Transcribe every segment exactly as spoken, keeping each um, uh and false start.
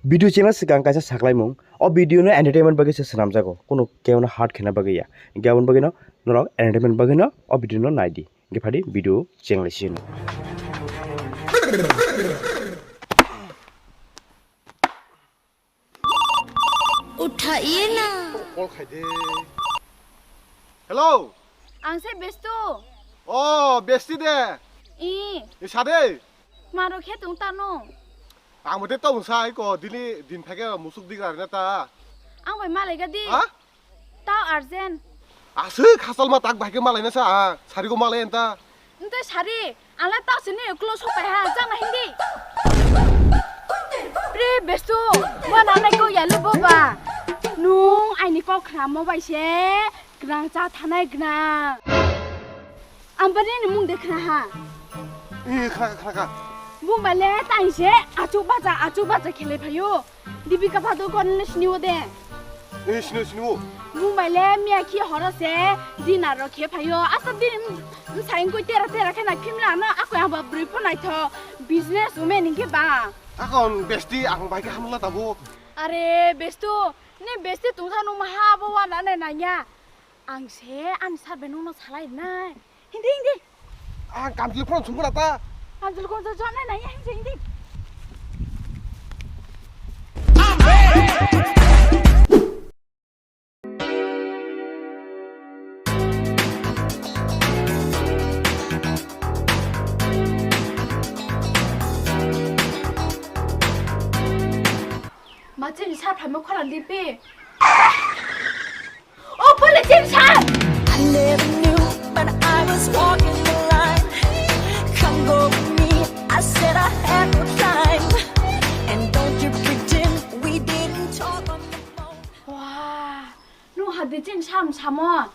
Video channel swkang kaisa saklaimung. O video no entertainment bagwi se swnamjago. Kuno keo no hurt khena bagwi ya. Hinkhe aboni bagwi no norok entertainment bagwi no o video no nai di. Hinkhe phadi video channel sino. Uthaiye na. Call khai de. Hello. Ang se Bestu. Oh, Besti de. I. I sa de. Maro khe tong tano. Ang bote tong sa iko dini din phage musuk digra rina ta. Ang bai malai ga di. Ha? Tao urgent. Aswk khasal ma tak bai khe malai na sa ang. Sari ko malai anta. Nte sari. Ala tao sini ulo sopai ha. Jang na hindi. Pre Bestu. Bo na nai ko yalu bo ba. Nung aini kok khna mo bai se. Gwnang cha thanai gwnang. Ambani ni mung de khna ha. Eh, khna kha, khna kha. Mung bai le tai se achuk bacha, achuk bacha khelai phaio. Dipika Padukone le sini o de. Eh, sini o, sini o. Mung bai le miya khi horo se dinner ro khe phaio. Asa din, mm, sai ngoi tera tera khena khimla no, ako ang ba bri pho naitho. Business woman hingke ba. Akon Besti ang bai khe hamla tabo. Are Bestu, ne Besti tungsa nung maha bo wana ne nanya. Ang se ani sir bai nungno salai nai. Hindi, hindi. Ah, kamchwlwi phone sungkha ta. Kamchwlwi phone sungkha nai nai, hindi, hindi. Ma, chini sir phaima khorang di pi. Oh, pole chin san! I never knew, but I was walking the line. Come go with me, I said I had no time. And don't you pretend we didn't talk on the phone. Wah, no hadi chin sam samo.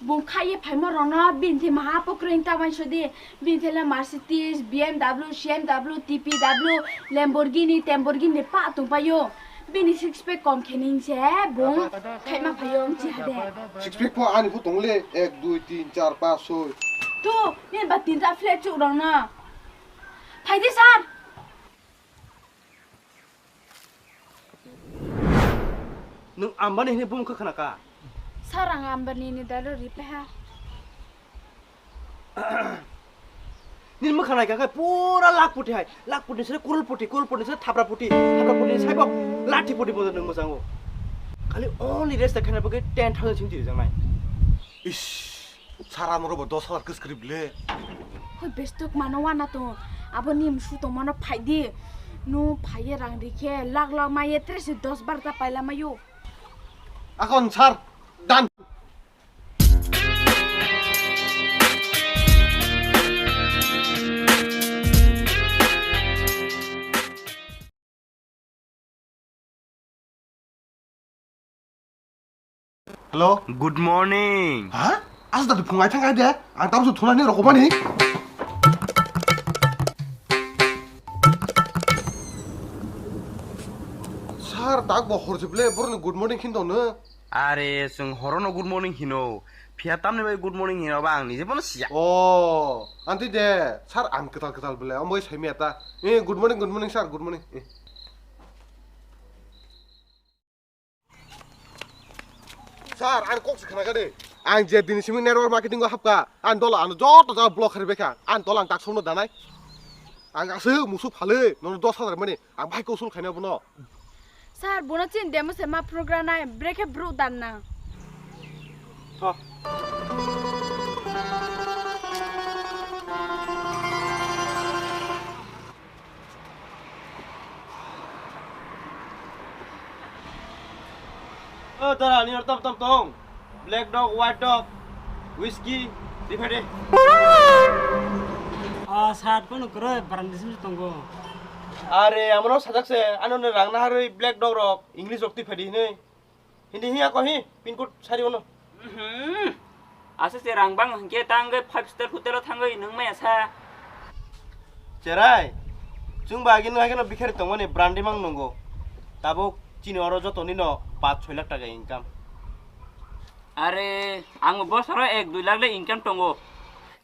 Bung khaye phaimo rono, binthi maha pokring ta mai sodi. Binthela Mercedes, B M W, C M W, T P W, Lamborghini, Temborghini pa tongpaio. Bini six pack kom khening se bung khaima phaio wng chiha de. Six pack pho ani pho tongle ek, dui, tin, char, panch, soi. Tu, ni ba tinta flat chuk rong no. Phaidi sir. Nwng Ambani hwnwi bumung kha khna ka? Sir, ang Ambani ni dalo ri peha. Nini mwkhang naikha khe pura lakhpoti hai, lakhpoti ni sere crorepoti, crorepoti ni sere thaprapoti, thaprapoti ni saibo lakhpoti bo nwng mwchango. Khali only rest khaina bagwi ten thousand simi twirijak nai. Ish. Sara norok bo dos hazar kwskrip le. Hoi bestok mano wana to. Abo ni msu to mano phaidi. No phaiye rang rikhe lakh lakh maiye tres dos bar ta paila mayo. Akon sir, done. Hello. Good morning. Ha? Asa tadi phungai thangai de. Ang tamsu thunani rokomani. Sir, tak bo hor jible boroni good morning khin dong no. Are, chwng horono good morning hino. Phiya tamni bai good morning hino ba ang nije bono siya. Oh, anti de, sir, ang kwtal kwtal bele. Ambo sai miya ta. Eh, good morning, good morning, sir, good morning. Eh. Sir, ang kok se khna kade. Ang je dini simi network marketing o hapka. Ang dola ano joto jaga block kharibekha. Ang dola ang tak somno danai. Ang aswk musu phale, nono dos hazar mani. Ang bai kosul khaina bono. Sir, bono chin demo se ma program nai, brekhe bru dan na. Tho. O dara, ani or tam tam tong. Black dog, white dog, whisky, di phai de. Ah, sat kono kro brand sim tongo. Are, amano sajak se, ano ne rang naharwi black dog rok, English rok twi phai di hinwi. Hindi hiya ko hi, pin code sari ono. Mhm. Asa se rang bang hingke tangge five star hotel o thangoi nung maya sa. Cherai, chwng ba agini agino bikhari tongmani brandi mang nungo. Tabuk chini oro jotoni no paanch choi lakh taka income. Are, ang bosoro ek dui lakh le income tongo.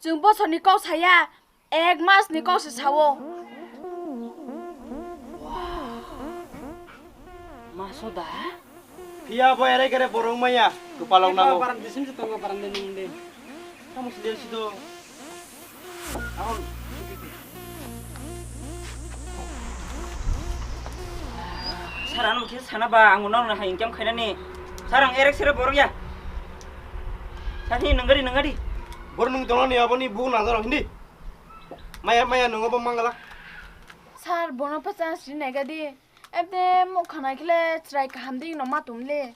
Chwng bosorni kok saya, ek mas ni kok se sao. Masoda? Phiya bo ere kere borok maya, kwpalok nango. Baran bisin se tongo, baran de nung de. Tamo siliya sido. Ahon. Sir, ano khe sana ba, ang no hai income khainani. Sir, ang erek sere borok ya. Sir, hi nungari, nungari. Bor nung tolani aboni bu nazar hindi. Maya, maya nungo bo mangala. Sir, bono pa chance ri nai gadi. Ebde mo khana kile chwrai kaham ding no ma tum le.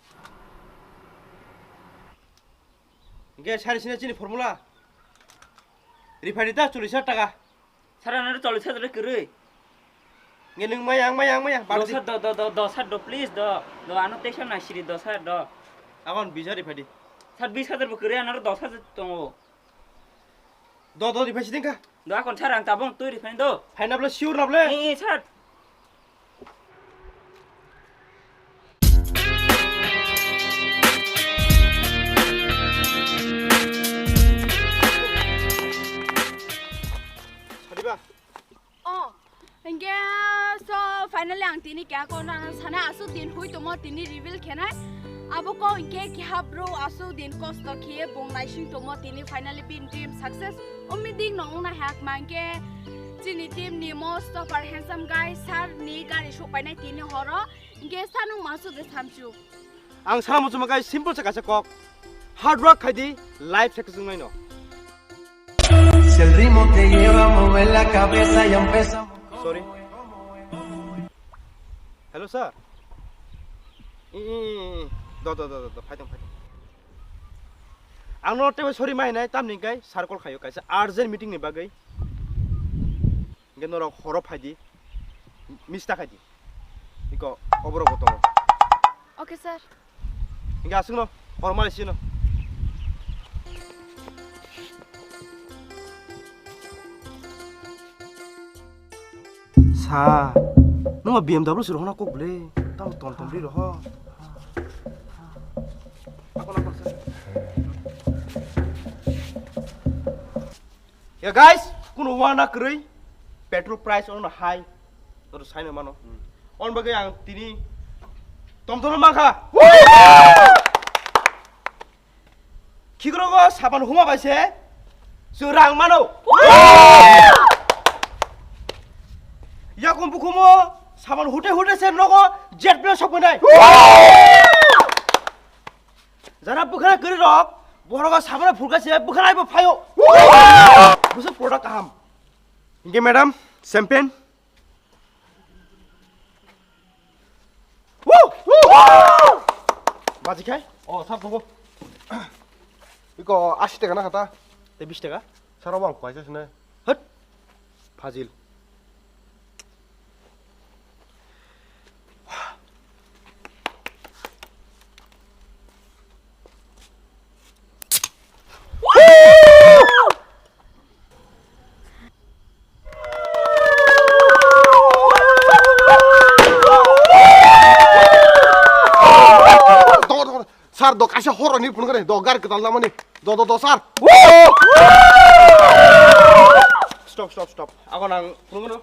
Hingke sari sina chini formula. Rifai rita chollish hajar taka. Sir, ano chollish hajar kwrwi. Hingke nwng maya, ang maya, ang maya, bardi. Dos hajar do, do, do, dos hajar do, please do. Do, ano teisa na siri dos hajar do. Akon bish hajar rifai di. Sir, bish hajar bo kwrwi, ano dos hajar tongo. Do, do, rifai siding ka. Do, akon sir, ang tabung twi rifai do. Hai nable, sure nable. Eh, eh, sir. Sadiba. Oh. Hingke, so, finally ang tini kya ko na sana asuk din hui tomo tini reveal khenai. Abo ko hingke kiha bro asuk din kosto khiye bong naising tomo tini finally pin dream success. Umiding no ungna hak mangke chini team ni most of our handsome guy sir ni gari sok painai tini horo. Hingke sanung masu de samchu. Ang sana muchuma kai simple se kaisa kok. Hard work khai di, life success wngnai no. Si el ritmo te lleva, mueve la cabeza y empezamos. Sorry. Hello, sir. I, i, i, i. Do, do, do, do, do. Phaitong, phaitong. Ang no tebo sorry mai nai, tamni kai sir call khayo kaisa urgent meeting ni bagwi. Hingke norok horo phaidi, mista khaidi. Iko oborok bo tongo. Okay, sir. Hingke aswkno horo mali sino. Sa, nungma B M W suru hona kok ble, tamo tom tom ri roho. Ako na kok sa. Ya guys, kuno wana kwrwi, petrol price ono high, noto saino mano. Hmm. On bagwi ang tini tomtom mankha. Khikrokgo sapan huma bai se chwng rang mano. Yakung bukhumo sapan hute hute se nogo jet plane sokphainai. Jara bwkhana kwrwi rok, borok o sabana phulka se bwkhana ibo phaio. Busu product kaham. Hingke madam, champagne. Baji khai? Oh, sir, thogo. Iko ashi taka na kata. Tei bish taka? Sir, obang kaisa sini. Hot. Fazil. Sir, do kaisa horoni phone kare, do gari kwtal namani. Do, do, do, sir. Stop, stop, stop. Ako nang phone kano.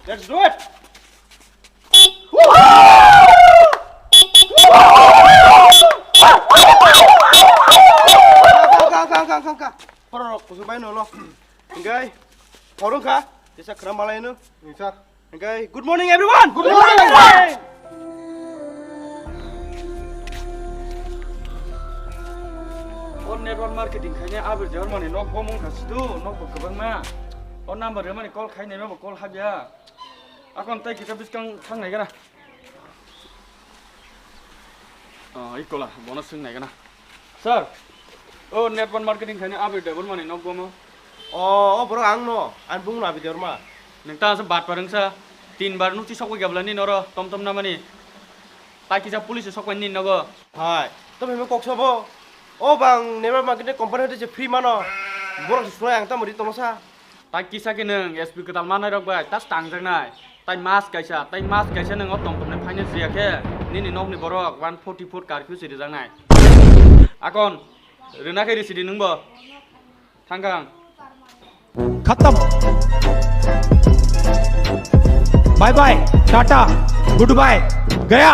Let's do it. Ka, ka, ka, ka, ka, ka. Porok, kusuk bai no lo. Engkai, porong ka. Jesa khram malai no. Sir. Okay, good morning everyone. Good morning. O network marketing khaine Abir Debbarmani nok bomong kha sidu, nok bo kwbangma. O number remani call khainai ma bo call habya. Akon tai kita biskang thang nai gana. Oh, ikola, bono swng nai gana. Sir, o network marketing khaini Abir Debbarmani nok bomo. O, o borok ang no, ang bung no Abir Debbarma. Neng ta sa bat pareng sa, tin bar nuchi sok gabla ni noro, tom tom namani. Tai kisa police sok ni nogo. Hai, to bhai mo kok sabo. O bang network marketing company hote je free mano. Borok se sunai ang ta mori tomo sa. Tai kisa khe nwng S P kwtal manai rok bai tas tangjaknai. Tai mas kaisa, tai mas kaisa nwng o tong tongni phaino siya khe nini nokni borok one forty foot curfew si rijaknai. Akon rwna khe risidi nwng bo. Thangkang. खत्म। Bye bye, tata, goodbye, गया।